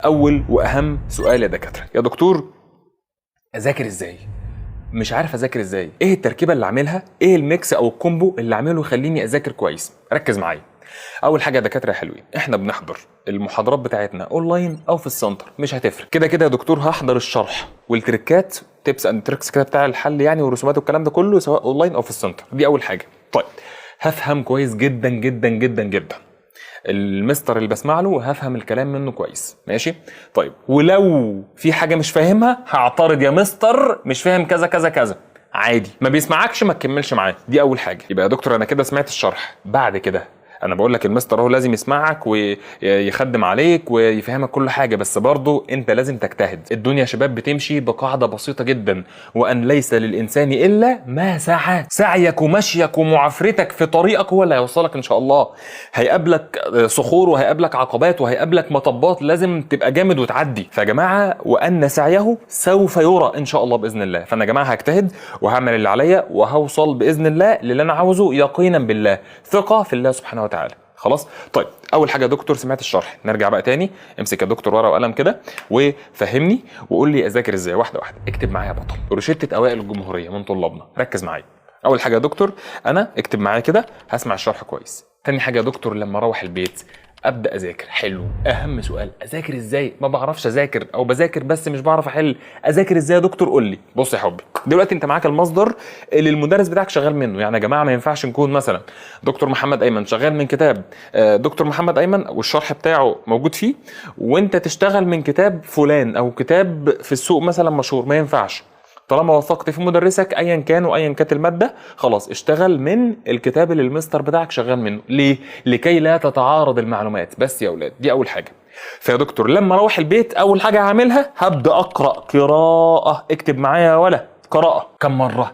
اول واهم سؤال يا دكاترة، يا دكتور اذاكر ازاي؟ مش عارف اذاكر ازاي، ايه التركيبة اللي اعملها؟ ايه ال mix او ال combo اللي اعمله يخليني اذاكر كويس؟ ركز معايا. اول حاجة يا دكاترة يا حلوين، احنا بنحضر المحاضرات بتاعتنا اونلاين او في ال center، مش هتفرق. كده كده يا دكتور هحضر الشرح والتريكات tips and tricks كده بتاع الحل يعني والرسومات والكلام ده كله، سواء اونلاين او في ال center. دي اول حاجة. طيب هفهم كويس جدا جدا جدا جدا المستر اللي بسمع له، هفهم الكلام منه كويس، ماشي؟ طيب ولو في حاجة مش فاهمها هعترض، يا مستر مش فاهم كذا كذا كذا، عادي. ما بيسمعكش ما تكملش معاه. دي اول حاجة. يبقى يا دكتور انا كده سمعت الشرح. بعد كده انا بقول لك المستر هو لازم يسمعك ويخدم عليك ويفهمك كل حاجه، بس برضه انت لازم تجتهد. الدنيا يا شباب بتمشي بقاعدة بسيطة جدا، وان ليس للانسان الا ما سعى. سعيك ومشيك ومعافرتك في طريقك هو اللي هيوصلك ان شاء الله. هيقابلك صخور وهيقابلك عقبات وهيقابلك مطبات، لازم تبقى جامد وتعدي. فيا جماعة وان سعيه سوف يرى ان شاء الله باذن الله. فانا يا جماعة هجتهد وهعمل اللي عليا وهوصل باذن الله للي انا عاوزه، يقينا بالله، ثقة في الله سبحانه وتعالى. خلاص؟ طيب اول حاجة يا دكتور سمعت الشرح، نرجع بقى تاني. امسك يا دكتور ورقة وقلم كده وفهمني وقول لي اذاكر ازاي واحدة واحدة. اكتب معايا يا بطل، روشته اوائل الجمهورية من طلابنا، ركز معايا. اول حاجة يا دكتور انا اكتب معايا كده، هسمع الشرح كويس. تاني حاجة يا دكتور لما اروح البيت ابدا اذاكر. حلو. اهم سؤال، اذاكر ازاي؟ ما بعرفش اذاكر، او بذاكر بس مش بعرف احل. اذاكر ازاي يا دكتور؟ قول لي. بص يا حبي، دلوقتي انت معاك المصدر اللي المدرس بتاعك شغال منه. يعني يا جماعة ما ينفعش نكون مثلا دكتور محمد ايمن شغال من كتاب دكتور محمد ايمن والشرح بتاعه موجود فيه، وانت تشتغل من كتاب فلان او كتاب في السوق مثلا مشهور. ما ينفعش. طالما وثقت في مدرسك ايا كان وايا كانت المادة، خلاص اشتغل من الكتاب اللي المستر بتاعك شغال منه. ليه؟ لكي لا تتعارض المعلومات. بس يا اولاد دي اول حاجة. فيا دكتور لما اروح البيت اول حاجة هعملها هبدا اقرا قراءة. اكتب معايا يا ولا، قراءة. كم مرة؟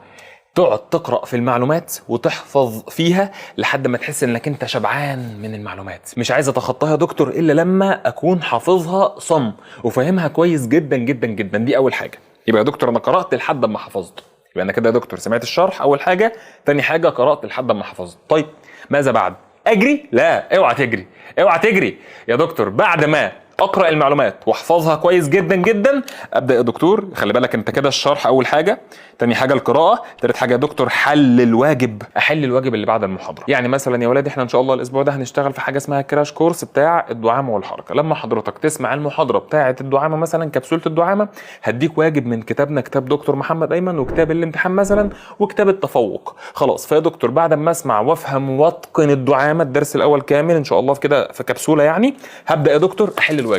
تقعد تقرا في المعلومات وتحفظ فيها لحد ما تحس انك انت شبعان من المعلومات. مش عايز اتخطاها يا دكتور الا لما اكون حافظها صم وفاهمها كويس جدا جدا جدا. دي اول حاجة. يبقى يا دكتور انا قرات لحد ما حفظت. يبقى انا كده يا دكتور سمعت الشرح اول حاجة، تاني حاجة قرات لحد ما حفظت. طيب ماذا بعد؟ اجري؟ لا، اوعى تجري، اوعى تجري يا دكتور. بعد ما اقرا المعلومات واحفظها كويس جدا جدا، ابدا يا دكتور، خلي بالك انت كده الشرح اول حاجة، تاني حاجة القراءة، تالت حاجة يا دكتور حل الواجب. احل الواجب اللي بعد المحاضرة. يعني مثلا يا ولاد احنا ان شاء الله الاسبوع ده هنشتغل في حاجة اسمها crash course بتاع الدعامه والحركة. لما حضرتك تسمع المحاضرة بتاعه الدعامه مثلا، كبسولة الدعامه، هديك واجب من كتابنا، كتاب دكتور محمد ايمن وكتاب الامتحان مثلا وكتاب التفوق. خلاص؟ فيا دكتور بعد ما اسمع وافهم واتقن الدعامه الدرس الاول كامل ان شاء الله في كده في كبسولة يعني، هبدا يا دكتور احل الواجب.